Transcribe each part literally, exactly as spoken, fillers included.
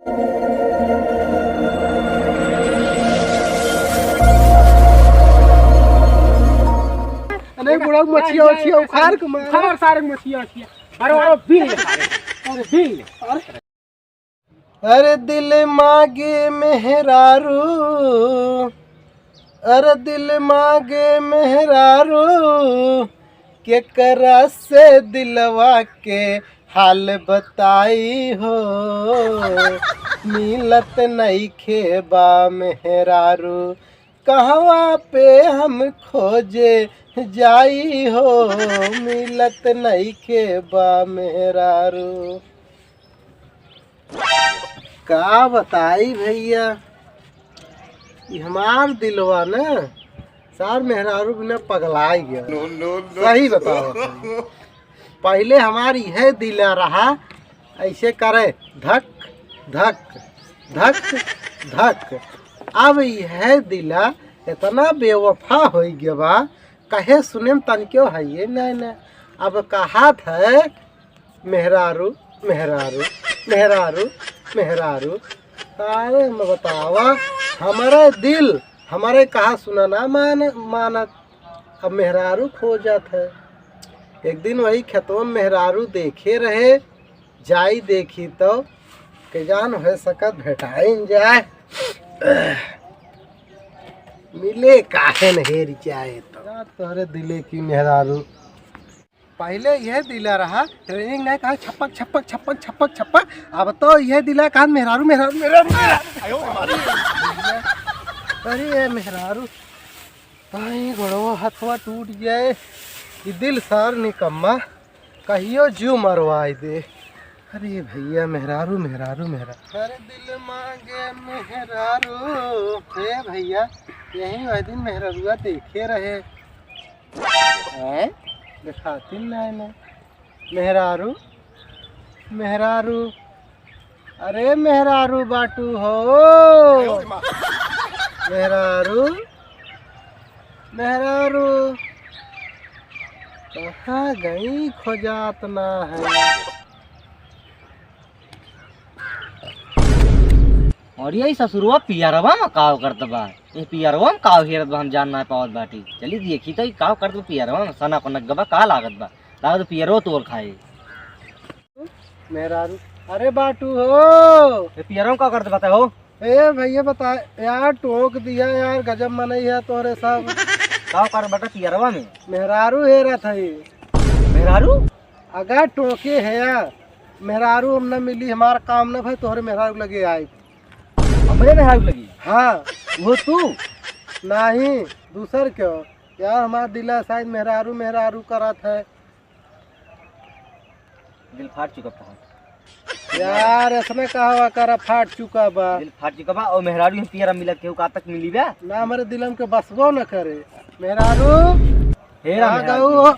अरे बुढ़ऊ, मछिया उछिया उखाड़ के मार। उखाड़ सारे मछिया उछिया। अरे, अरे, बीन ले सारे। अरे, बीन ले। अरे दिल मांगे मेहरारू, अरे दिल मांगे मेहरारू, केकरा से दिलवा के हाल बताई हो, मिलत नइखे बा मेहरारू, कहवा पे हम खोजे जाई हो, मिलत नइखे बा मेहरारू। का बताई भइया, ई हमार दिलवा न सार मेहरारू बिना पगलाई गया। No, no, no। सही बताओ। पहिले हमार इहे दिला रहा, ऐसे करे धक धक धक धक। अब इहे दिला इतना बेवफा होइ गया बा, कहे सुने में तनिको है ये नहीं, नहीं। अब कहा था मेहरारू, मेहरारू, मेहरारू, मेहरारू। अरे मैं बतावा, हमारे दिल, हमारे कहा सुना ना मान, मानत। अब मेहरारू खोजत है। एक दिन वही खेतवा में मेहरारू देखे रहे, जाई देखी तो के जान हो सकत भेटाइन जाए। मिले काहे न हेर जाए तो। जा तोहरे दिले की मेहरारू। पहिले यह दिला रहा, ट्रेनिंग नहीं कहा छपक, छपक, छपक, छपक, छपक। अब तो यह दिला कहा मेहरारू, मेहरारू, मेहरारू, मेहरारू। अरे ये मेहरारू, ताई गोड़वा हथवा टूट जाए। ये दिल सार निकम्मा, कहियो जीव मरवाई दे। अरे भइया, मेहरारू, मेहरारू, मेहरारू। अरे दिल मांगे मेहरारू। हे भइया, यही वह दिन मेहरारुआ देखे रहे। हैं? देखाती नहीं ना। मेहरारू, मेहरारू, अरे मेहरारू बाटू हो, मेहरारू, मेहरारू, कहाँ गई खोजात ना है। और यही ससुरवा पियरवा में काव करत बा। ये पियरवा में काव हेरत बा, हम जान ना पावत बाटी। चली देखी तो ई काव करत बा पियरवा में, सना को नग्गबा का लागत बा। लागत पियरवा तोर खाए। मेहरारू, अरे बाटू हो। ये पियरवा में का करत बा हो? ए भइया बता यार, टोक दिया यार, गजब मनई है तोहरे सब। काव कर बेटा पियरवा में? मेहरारू हेरत है। मेहरारू? अगर टोके है यार, मेहरारू हम न मिली, हमार काम न भाई, तोहरे मेहरारू लगे आए। हमरे मेहरारू लगी? हाँ। वो तू? नहीं, दूसर क्यों? यार, हमार दिला शायद मेहरारू, मेहरारू करत है। दिल फाट चुका था। यार, इसने कहा करा फाट चुका बा। दिल फाट चुका बा, और मेहरारू ही पियरा मिलत केहू का तक मिली बा? ना, हमारे दिलम के बसबो न करे। मेहरारू, हे राम, कहाँ मेहरारू। गऊ हो?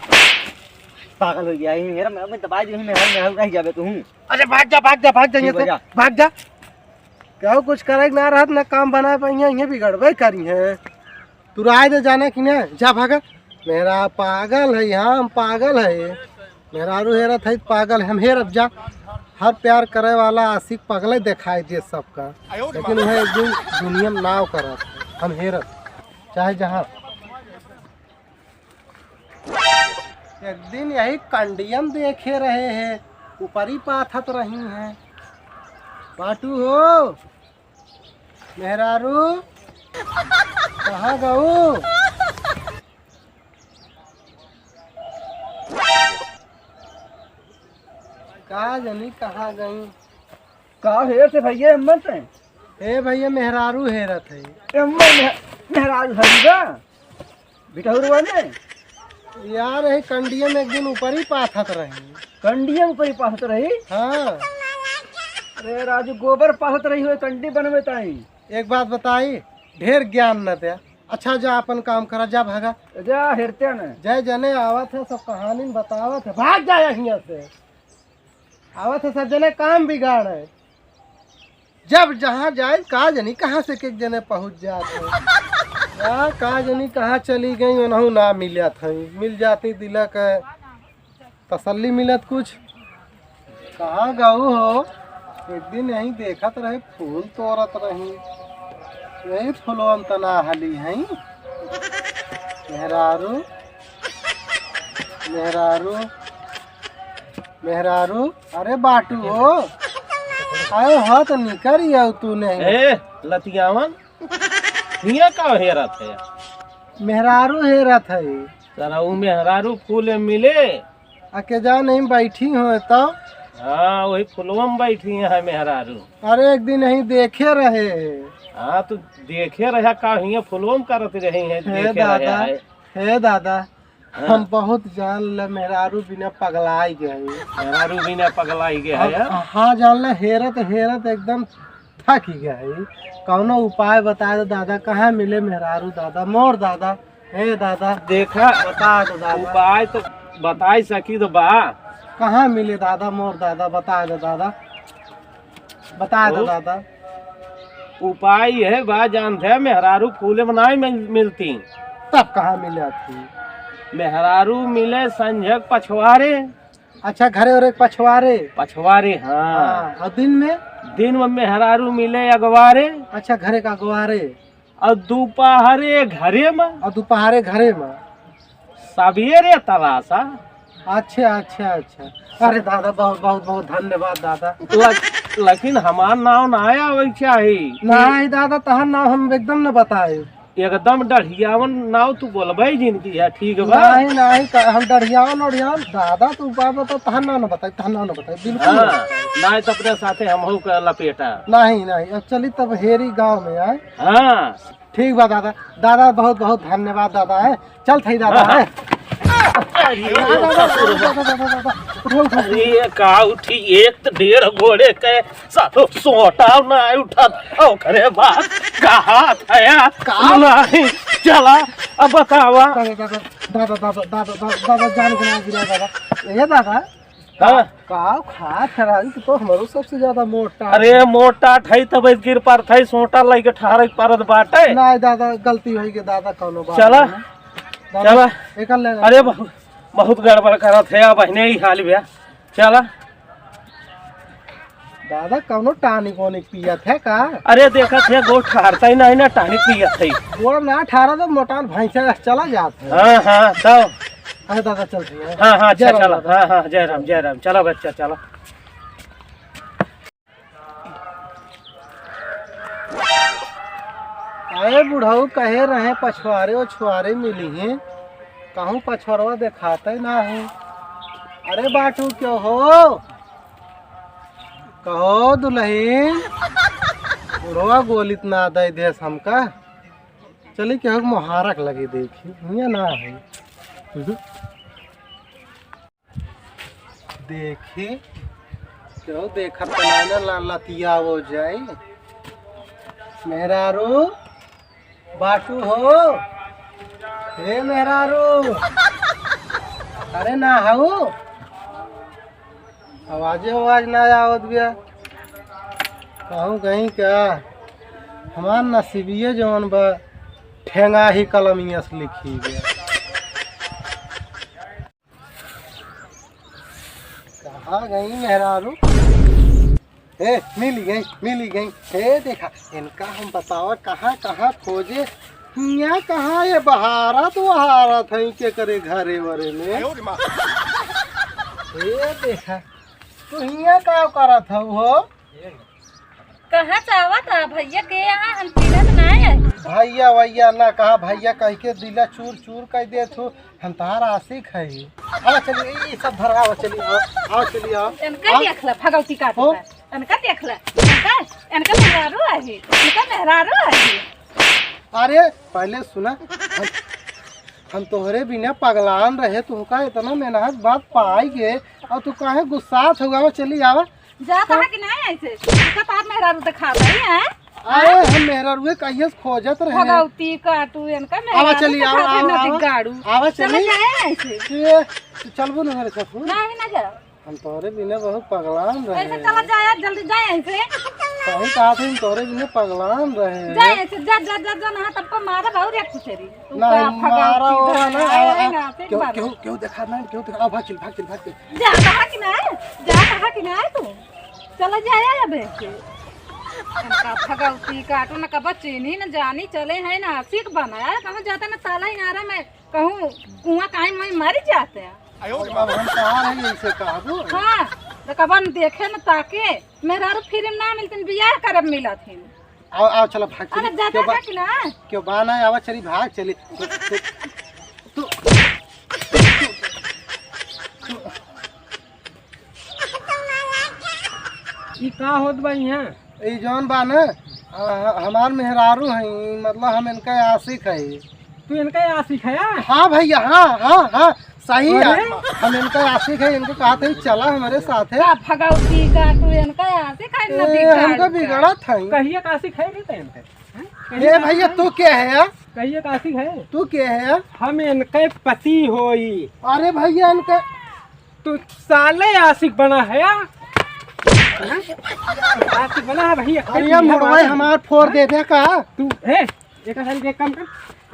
पागल हो गया, ये मेरा, मैं दबाई दी, मेहरारू, मेहरारू कहीं जाबे तू? अरे भाग जा, भाग जा, भाग जा, ठीक यहाँ से, बजा। भाग जा। केहू कुछ करे के ना रहत, ना काम बनाए पाइहे, इहे बिगड़बे करी हैं। तू राय दे जाने की ना, जा भागा। मेहरा पागल है, हम पागल है। मेहरारू हेरत है, पागल है, हम हेरत जा। हर प्यार करे वाला आशिक पगले दिखाई दे सबका, लेकिन वह एक दिन दुनिया में नाव करत, हम हेरत, चाहे जहाँ। एक दिन यही कंडियम देखे रहे हैं, ऊपरी पाथत रही हैं। बाटू हो, मेहरारू, कहाँ गऊ? का जानी कहाँ गई? का हेरत है भइया, एम्मन से? ए भइया, मेहरारू हेरत है। एम्मन मेह-, मेहरारू हरी बा? बिटहुरवा ने? यार, यही कंडिया में एक दिन ऊपर ही पाथत रही। कंडिया ऊपर ही पाथत रही? हाँ। अरे राजू, गोबर पाथत रही हो, कंडी बनवे ताई। एक बात बताई, ढेर ज्ञान न दे। अच्छा, जा अपन काम करा, जा भागा। जा, हेरते न। जय जने आवत है, सब कहानी बतावत है, भाग जा यहाँ से। आवत है सब जने काम बिगाड़ है। जब जहाँ जाए, का जानी कहाँ से के जने पहुँच जात है। या का जानी कहाँ चली गई, उनहू ना मिलत है। मिल जाती दिला के तसल्ली मिलत कुछ। कहाँ गऊ हो? एक दिन यहीं देखत रहे, फूल तोड़त रही, यही फुलवन तना हली हैं। मेहरारू, मेहरारू, मेहरारू, अरे बाटू हो, आए हो तो निकर ही आओ तू नहीं। ए, लतियावन, हियाँ का हेरत है? मेहरारू हेरत है। साला ऊ मेहरारू फूले मिले। आ के जा नहीं बैठी हो तो? हाँ, वही फुलवा में बैठी है मेहरारू। अरे एक दिन यहीं देखे रहे। हाँ, तू देखे रहा का हियाँ फुलवा में करत रही है, हे देखे रहा दादा, है। हे दादा, हाँ। हम बहुत जान ले मेहरारू बिना पगलाई गए। मेहरारू बिना पगलाई गए हम, है? हाँ जान ले, हेरत हेरत एकदम थक ही गए। कौनो उपाय बता दे दादा, कहाँ मिले मेहरारू दादा, मोर दादा, हे दादा। देखा, बता दे दादा। उपाय तो बताई सकी तो बा। कहाँ मिले दादा, मोर दादा, बता दे दादा, बता दे ओ। दादा। उपाय यह बा, जानते हैं, मेहरारू फूले में नाहीं मिल-, मिलती। तब कहाँ मिले थी? मेहरारू मिले संझक पछवारे। अच्छा, घरे और एक पछवारे? पछवारे, हाँ। हाँ, और दिन में? दिन में मेहरारू मिले अगवारे। अच्छा, घरे का अगवारे। और दोपहरे घरे में। और दोपहरे घरे में। सबेरे तलाशा। अच्छा, अच्छा, अच्छा। अरे दादा, बहुत, बहुत, बहुत धन्यवाद दादा। लक-, लेकिन हमार नाव ना आवे चाही। नहीं दादा, तहार नाव हम एकदम न बताए। एकदम डढ़ियावन नाव तू बोलबे जिनकी है, ठीक बा? नहीं, नहीं, त-, हम डढ़ियावन, डढ़ियावन, दादा तू बाबा तो तहार नाव न बताए, तहार नाव न बताए, बिल्कुल न हाँ, बताए। नहीं तो अपने साथे हमहू का लपेटा। नहीं, नहीं, अब चली तब हेरी गाँव में आए। हाँ। ठीक बा दादा, दादा बहुत बहुत धन्यवाद दादा, है चल थई दादा, हाँ, है। अरे, दादा, दादा, दादा, दादा, दादा, उठो, उठो, उठो। अरे, का उठी, एक तो डेढ़ गोड़े के सालो सोटा ना उठत, ओकरे बाद कहा थया का? नहीं चला, अब बतावा। दादा, दादा, दादा, जान के ना गिरा दादा, ये दादा। हाँ। का खात है राजू, तू तो हमरो सबसे ज्यादा मोटा। अरे मोटा ठई तब गिर पर थई, सोटा लइके ठहरे परत बाटे। नहीं दादा, गलती होई के दादा, कौनो बात चला। नहीं। दादा, चला। एकर ले। अरे बहुत, बहुत गड़बड़ करत है, अब बहिने ही हाल बा। चला। दादा, कौनो टॉनिक वॉनिक पियत है का? अरे देखत है, गोड़ ठहरता ही नहीं ना, टॉनिक पियत है। गोड़ ना ठहरा तो मोटान भैंसा चला जात है। हाँ, हाँ, तब। अरे दादा, चल रही है। हाँ, हाँ, अच्छा, जय राम चला। दादा। हाँ, हाँ, जय राम, जय राम। चला बच्चा, चला। अरे बुढ़ऊ कहे रहे पछवारे ओछवारे मिली हैं, कहूँ पछवारवा देखाते ना है। अरे बाटू क्यों हो? कहो दुल्हन, बुढ़वा गोली त ना दे देस हमका। चली केहू के मोहारक लगी देखी, हियाँ ना है। देखी, केहू देखत त ना, ना लतियावो जाई। मेहरारू, बाटू हो, हे मेहरारू, अरे ना हऊ, आवाजे आवाज ना आवत बिया। कहूँ कहीं का हमार नसीबिये जवन बा, ठेंगा ही कलमिया से लिखी बिया। कहाँ गई मेहरारू? ए, मिल गई, मिल गई। ए, देखा, इनका हम बतावा कहाँ, कहाँ खोजे। हियाँ कहाँ ये बहारत, बहारत है के करे घरे वरे में? ए, देखा, तू हियाँ का करत हऊ हो? कहाँ चाहत है भैया के यहाँ, हम चिन्हत ना है। भैया वैया ना कहा, भैया कह के दिला चूर चूर कर दे तू, हम तहार आशिक है। आवा चली, ई सब धर, आवा चली, आवा, आवा चली, आवा। इनका आवा। देख ले, भगवती का ओ। देख ले। इनका देख ले, इनका, इनका मेहरारू है, इनका मेहरारू है। अरे, पहले सुना, हम, हम तोहरे बिना पगलान रहे, तुमका इतना मेहनत बाद पाई गए, और तू काहे गुस्सात हो? आवा चली, आवा। जात है कि नहीं ऐसे? इनका तार मेहरारू दिखा रही है? अरे, हम मेहरारुए कहिए से खोजत रहे। भगवती का तू इनका आवा मेहरारू चली, आवा, दिखा दे आवा, ना आवा। दिगाड़ू। आवा चली। चला जाए ऐसे। ये, तू चलबो ना मेरे साथ, हम्म? नहीं, ना जा। हम तोहरे बिना बहुत पगलान रहे। ऐसे चला जाए, जल्दी जाए ऐसे। सही कहा थे, हम तोहरे बिना पगलान रहे। जाए ऐसे, जा, जा, जा, जा, ना तब को मारा बहुत एक कुचरी। तू ना, का हम मारा फगाऊ हो सीधा ना, है, आवा, है आवा। ना, फिर क्यों, मारा। क्यों, क्यों देखा ना, क्यों देखा? आ, भाग चल, भाग चल, भाग चल। जा, कहा कि ना, जा, कहा कि ना तू। चला जाया अबे। इनका भगवती काटो न कबा चीनी न जानी चले हैं न आशिक बनाया, कहूँ जाता न ताला इनारा में, कहूँ कुआं काई में मर जाते हैं। अब हम कहाँ रही ऐसे कहबू? हाँ, तो कबन देखे न ताके, मेहरारू फिर ना मिलतिन, बियाह करब मिलत हिन। आओ, आओ, चलो भाग, अरे, चली। जाता क्यों बा-, है कि ना? क्यों बा ना, आवा, चली, भाग, चली। तू, तू, तू, तू, ई का होत बा इहाँ? ई जौन बा न, आ, हमार मेहरारू हई, मतलब हम इनका आशिक हई। तू इनका आशिक है? हाँ भैया, हाँ, हाँ, हाँ, सही है। अरे? हम इनका आशिक है, इनको कहा था, "चला हमारे साथ है।" का भगवती का, तू इनका आशिक है, ए, नदी का हमका आशिक है। बिगड़त है। कहिए का आशिक है नहीं तो इनके? हैं? ए भैया, तू क्या है यार? कहिए का आशिक है? तू क्या है यार? हम इनके पति होई। अरे भैया, इनके तू साले आशिक बना है यार? हैं? आशिक बना है भैया? अरे यार, मुड़वा हमार फोड़ दे दे का? तू, ए, एक सारी एक काम कर,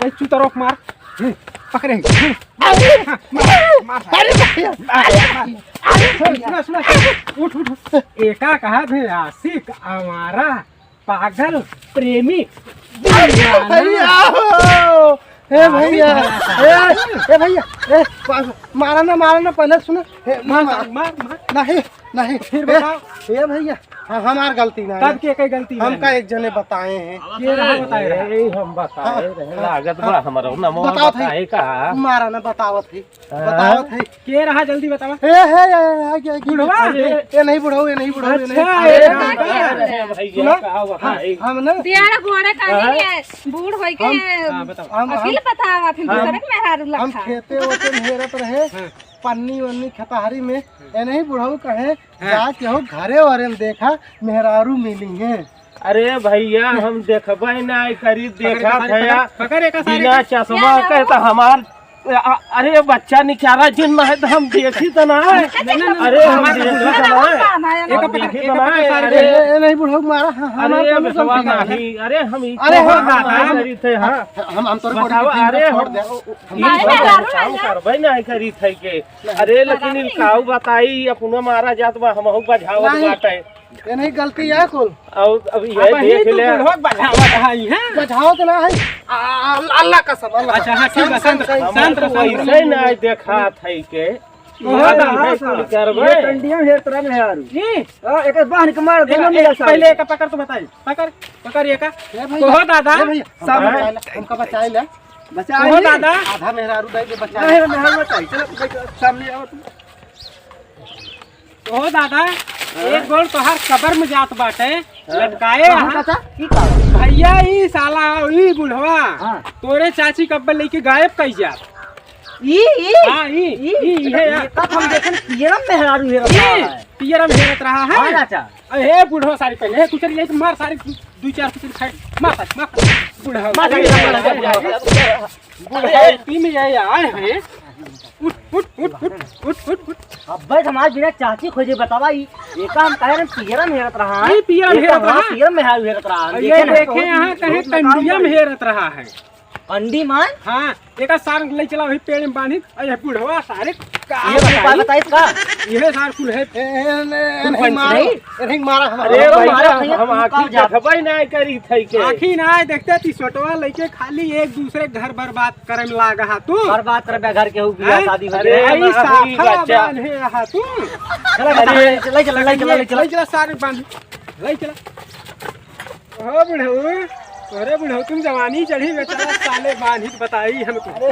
ए, चूतरो मार, हम्म, पकड़े, हम्म, अरे! हाँ, मार, मार, अरे भैया! मार, मार। अरे भैया! सुना, सुना, सुना, उठ, उठ, उठ। एका कहा थे आशिक, आवारा, पागल, प्रेमी। अरे भैया हो! ए भैया! ए, ए भैया! ए, पा-, मारा ना, मारा ना, पहले सुना। ए, मार, मार, मार, मार। नहीं, नहीं। फिर ए, बताओ। ए भैया, हाँ, हमार गलती ना है। तब के कई गलती हमका है? एक जने बताए हैं। के रहा बताए रहा? ए, हम बताए हाँ, रहे, हाँ, लागत हाँ। बा हमरो नमवा बताओ थई। बताए का? मारा ना, बतावत है। हाँ। बतावत है। के रहा, जल्दी बतावा। ए, हे, ए, ए, ए, ए, बुढ़वा? अरे, ए, नहीं बुढ़ऊ, ए, नहीं बुढ़ऊ, ए, नहीं। अच्छा, अरे, ए, अरे, बाबा। अरे, भैया, सुना? का बताई? हम, हम ना दियारा घोड़े का हाँ। नहीं है, बूढ़ होई के हम, हाँ, बताओ। हम, अखिल हम, बतावा, फिर हम, दूसरे के मेहरारू हम लखा। खेते ओते में हेरत रहे, हाँ। पन्नी वन्नी खेतहरी में, ए, नहीं बुढ़ऊ कहे, हाँ। जा केहू घरे वरे में देखा, मेहरारू मिली है। अरे भैया, हम देखबे नाहीं करी, पकड़, देखा पकड़, थया, पकड़, पकड़, एक सारे बिना के। चश्मा के तो हमार, अ-, अरे बच्चा निकाला जिन ना है तो हम देखी तो ना है। नहीं, नहीं, नहीं, अरे हम हमारे देखी तो ना है। एक हम पकड़, देखी एक तो ना पकड़, है। सारे अरे, के। ए, ए, नहीं बुढ़ऊ मारा, हाँ, हाँ, अरे हमारे बेटवा नहीं। अरे हम ई अरे, कौन हाँ, हाँ, बात हाँ, करी थे, हाँ? हम, हम तोरे बड़ी बतावा, के अरे छोड़ हम दे। ई अरे, सब अरे, काम अरे। करबे नाहीं करी थे के। अरे, लेकिन इन काऊ बताई, अपनो मारा जात बा, हमहू बझावत नहीं। बाटे। ये नहीं गलती है कुल। और अब ये अब ही देख तू ले। बुढ़वा बझावत है, हैं? बझावत ना है। आ, आ, अल्लाह कसम, अल्लाह अच्छा, हाँ, ठीक बा, कसम। शांत, शांत रह, शांत रह, शांत रह। ऐसे ना देखा था के। ओहो, ये दादा, है कुल करबे। ये टंडिया में हेरत रहा मेहरारू। जी। हाँ, एक बाहर के मार, एक, दोनों मिला एक, सारे। पहले एक पकड़ तो बताई। पकड़, पकड़ ये का। ए भैया, ओहो दादा। ए भैया, हमका सामने बचाए ले, हमका बचाए ले। बचा ओहो ले। दादा। आधा मेहरारू दे के बचा नहीं, ले। मेहरारू बचाई। चलो, बैठ, सामने आओ तुम। ओहो दादा, हाँ? एक गोड़ तोहार कबर में जात बाटे, हाँ? लटकाए कहाँ रहा। चाचा? ई का? भैया, ई साला, ई बुढ़वा, हाँ। तोरे चाची कब्बे लेके गायब कई जात। ई, ई? हाँ, ई, ई, ई, ई है यार। ये तब हम देखेन पियरम मेहरारू हेरत रहा है। पियरम हेरत रहा है। हाँ, चाचा। अरे, हे बुढ़वा सारी पहले, हे कुचरी लेके मार सारी, दू, दू चार कुचरी खाए। मार सारी, मार। बुढ़वा। मार सारी, मार सारी। बुढ़वा, तीन में ये आए हैं। उठ, उठ, उठ। अब्बे हमार बिना चाची खोजे बतावा ई, ये काम कहे रहे पियरम हेरत रहा है। ई पियरम ये हेरत तो रहा। पियरम मेहरारू हेरत रहा है। और देखे ये ना। देखे यहाँ कहे टंडिया में हेरत रहा है। अंडी मान? हाँ, एका सार ले चला वही पेड़ में बांधी। अरे बुढ़वा सारे का ये बताई? बताई इसका? ये सार कुल है। ए, ए, ए, ए, नहीं मारा। नहीं? ए, नहीं मारा हमारा। अरे अरे भाई, मारा भैया, हम तू आँखी का जा- देखबे ना करी थई के। आँखी ना देखते ती सोटवा लेके खाली एक दूसरे घर बर्बाद करे में लागा हा तू। बर्बाद करे बे घर के हो गया हैं? शादी हो अरे गया। अरे हम साफा आँखी बच्चा। बांधे रहा तू। चला, चला, अरे ले चला, ले चला, ले चला, ले चला। ले चला सारे बांध। ले चला। ओ बुढ़ऊ, अरे बुढ़ऊ, तुम जवानी चढ़ी में चला साले बांधित बताई हमको। अरे,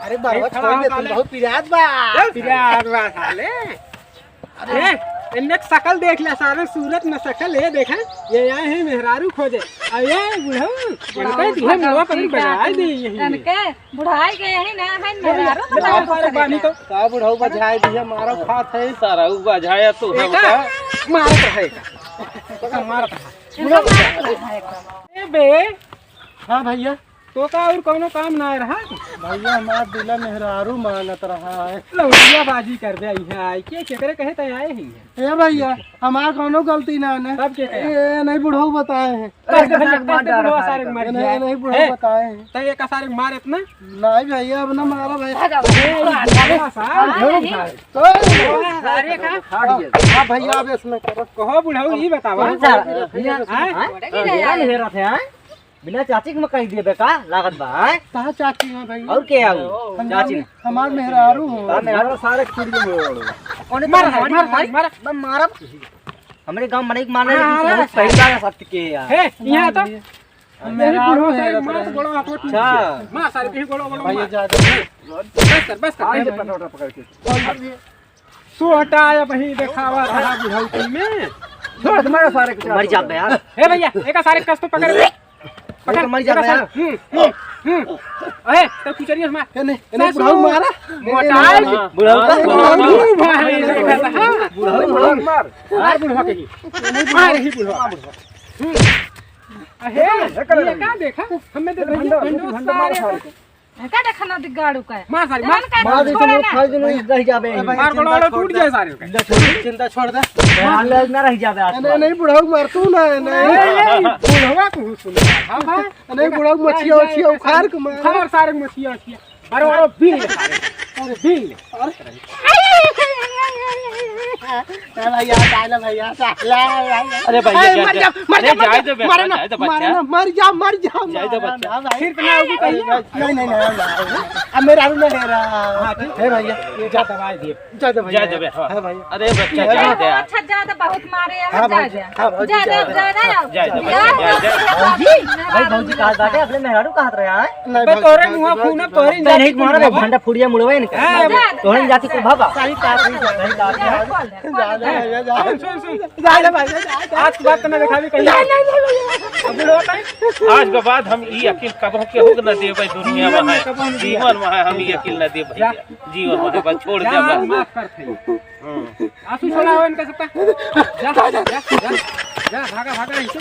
अरे बड़वा, ए, छोड़ दे, तुम बहुत पिरात बा। चल, पिरात बा साले। अरे। ए, इनके शकल देख ले सारे, सूरत में शकल, ये देखा, ये आए हैं मेहरारू खोजे। आ ये बुढ़ऊ, इनके दिहे मुआ पर बजाए दे यही। इनके बुढ़ाई के यही ना है, मेहरारू बताओ सारे बांधी तो। का बुढ़ऊ बजाए दिया, मारो खात है। सारा उ बजाया तू हमका। मारत रहे का। मारत रहे। ए बे। हाँ भैया। तो का और कौनो काम ना रहा? भैया, हमार दिला मेहरारू मांगत रहा है। लौंडिया बाजी कर दे, यहाँ आए के, केकरे कहे तय आए ही है। ए भैया, हमार कौनो गलती ना है। तब के कहे? ए, नहीं बुढ़ऊ बताए हैं। बस, बस, बस, बुढ़वा सारे के मार दिया। नहीं, नहीं, बुढ़ऊ बताए हैं। तो ये का सारे मार इतना? नहीं भैया, अब ना मारा भैया। ए, बुढ़वा सारे। तो सारे का? हाँ भैया, अब इसमें करो। कहो बुढ़ऊ, ई बतावा। कौन सा? हाँ? हाँ? हाँ? बिना चाची के में कही दिए बे का लागत बा, हैं? कहाँ चाची हैं भाई? और के आऊ? हम चाची। हमार मेहरारू हो। का मेहरारू? सारे छूट गए मेहरारू। कौन मार, मार, मार, मार। मार, मार। हमरे गांव में नहीं मारने हाँ, लगी, हाँ, बहुत सही बात है सत्य के यार। हे, यहाँ तो। हम यही मेहरारू बुढ़वा है, सारे मार तो गोड़ा हाथ में अच्छा। मार सारे कहीं गोड़ा, गोड़ा भैया मार। जा दे। बस कर, बस कर। हाँ, ये पकड़, पकड़ के। तू हटा, अब ही देखावा रहा बुढ़ौती में। छोड़, तुम्हारा सारे को मर जाबे यार। हे भैया, एका सारे कस तो पकड़। पकड़, मर जाबे यार। हम्म, हम्म, हम्म। अरे, तो कुचरिया मार। ए, नहीं, ए, नहीं, सासू। बुढ़ऊ मारा। मोटाई। बुढ़ऊ का बुढ़ऊ मार। देखा था, हाँ। बुढ़ऊ मार। मार बुढ़वा के ही। मार ही बुढ़वा। हम्म। अहे, ये का देखा? हमें तो भंडो, भंडो भंडो मार सारे। सारे। का देखा ना दिगाड़ू का है? मार सारे, मार। मार दे तो छोड़ा ना। फायदे नहीं रह जाबे। मार बड़ा वाला टूट जाए सारे। चिंता छोड़ दे। हाल ना रह जाबे आज। नहीं, नहीं, बुढ़ऊ मार तू ना, नहीं। नहीं, नहीं, बुढ़वा को सुन। हाँ भाई। नहीं, बुढ़ऊ मछिया, मछिया उखाड़ के मार। उखाड़ सारे मछिया, मछिया। अरे, अरे, बीन ले सारे। अरे, बीन ले। अरे। ए भैया, जाए दे भैया, जाए दे। अरे भैया, ए, जा, मर जा। जा, मर जा, अरे, मर जाए जा, दे बेटा, मारे ना, जाए दे मारे बच्चा। ना, मर जा, मर जा, जाए दे मारे बच्चा। ना, भाई। सिर्फ ना, वो कहीं नहीं, नहीं, नहीं, नहीं, नहीं। अब मेरा भी नहीं रहा। हाँ, ठीक। हे भैया, ये जा दवाई दिए। जाए दे भैया। जाए दे बेटा। हाँ भैया। अरे बच्चा, जाए दे। अच्छा, ज्यादा बहुत मारे हैं, हाँ जाए भाई, दे। हाँ भाई, जाए दे, जाए दे। जाए दे, जाए दे, जाए दे। भौजी, भाई, भौजी कहा जाके अपने मेहरारू कहा रहे हैं? नहीं बे, भाई, तोरे भाई, मुँह भाई, खून, भाई, तोरे भाई, जाति नहीं, मारा कुल भाई, बाबा। भंडा फुड़िया मुड़वे इनके। हाँ, तोरे जाति कुल बाबा। सही बात है, सही बात है। जा, जा, जा, जा। सुन, सुन, सुन। जा, जा, भाई, जा, जा, जा। आज के बाद तो ना दिखावी कहीं। नहीं, नहीं, नहीं, नहीं। अब बोलो भाई। आज के बाद हम ई अकिल कबहूँ केहू के ना देबै दुनिया में है। जीवन में है, हम ई अकिल ना देबै भैया। जीवन में है, बस छोड़ दे जा, बस। माफ कर दे। हम्म। आंसू छोड़ा हो इनका सबका। जा, जा, जा, जा, जा, भागा, भागा इनसे।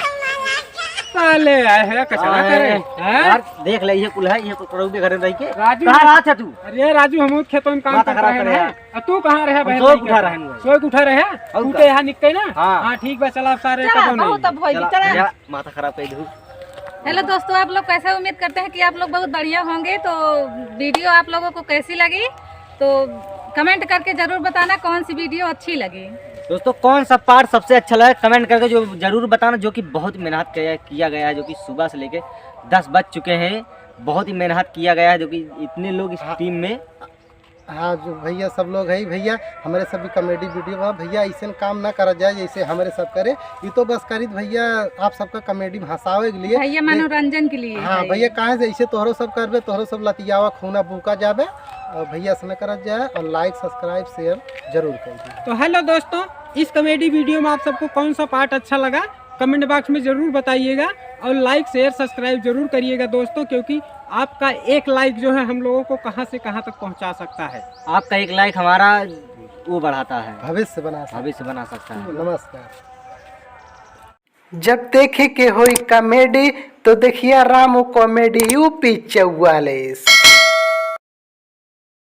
साले आए हैं कचरा करे, हैं? यार, देख ले, ये कुल है, ये कुल करऊ के घरे रह के। राजू, कहाँ रहा था तू? अरे राजू, हम खेतों में काम करता है ना। आ तू कहाँ रहे? हम सोए उठा रहे हैं। सोए उठा रहे हैं? और तू का? तो यहाँ निकले ना? हाँ। हाँ, ठीक बा, चला अब सारे चला, कदम बहुत नहीं। अब होई, चला, चला। जा, माथा खराब कर दू। हेलो दोस्तों, आप लोग कैसे? उम्मीद करते हैं कि आप लोग बहुत बढ़िया होंगे। तो वीडियो आप लोगों को कैसी लगी तो कमेंट करके जरूर बताना कौन सी वीडियो अच्छी लगी। दोस्तों, कौन सा पार्ट सबसे अच्छा लगा कमेंट करके जो जरूर बताना, जो कि बहुत मेहनत किया, किया गया है, जो कि सुबह से लेके दस बज चुके हैं, बहुत ही मेहनत किया गया है, जो कि इतने लोग इस हाँ। टीम में। हाँ, जो भैया सब लोग है, भैया हमरे सब भी कॉमेडी वीडियो बा, भैया ऐसे काम ना करा जाए जैसे हमरे सब करे। ये तो बस करित भैया आप सबका कॉमेडी हंसावे के लिए। भैया दे-, मनोरंजन के लिए हाँ है भैया, ये। काहे से ऐसे तोहरो सब करबे, तोहरो सब लतियावा खूना बुका जाबे। और भैया ऐसे ना करा जाए और लाइक, सब्सक्राइब, शेयर जरूर कर दीजिए। तो हेलो दोस्तों, इस कॉमेडी वीडियो में आप सबको कौन सा पार्ट अच्छा लगा? कमेंट बॉक्स में जरूर बताइएगा और लाइक, शेयर, सब्सक्राइब जरूर करिएगा दोस्तों, क्योंकि आपका एक लाइक जो है हम लोगों को कहाँ से कहाँ तक पहुँचा सकता है। आपका एक लाइक हमारा वो बढ़ाता है, भविष्य बना सकता है। भविष्य बना सकता है। नमस्कार। जब देखे के होई कॉमेडी तो देखिया रामू कॉमेडी यूपी चौवालीस।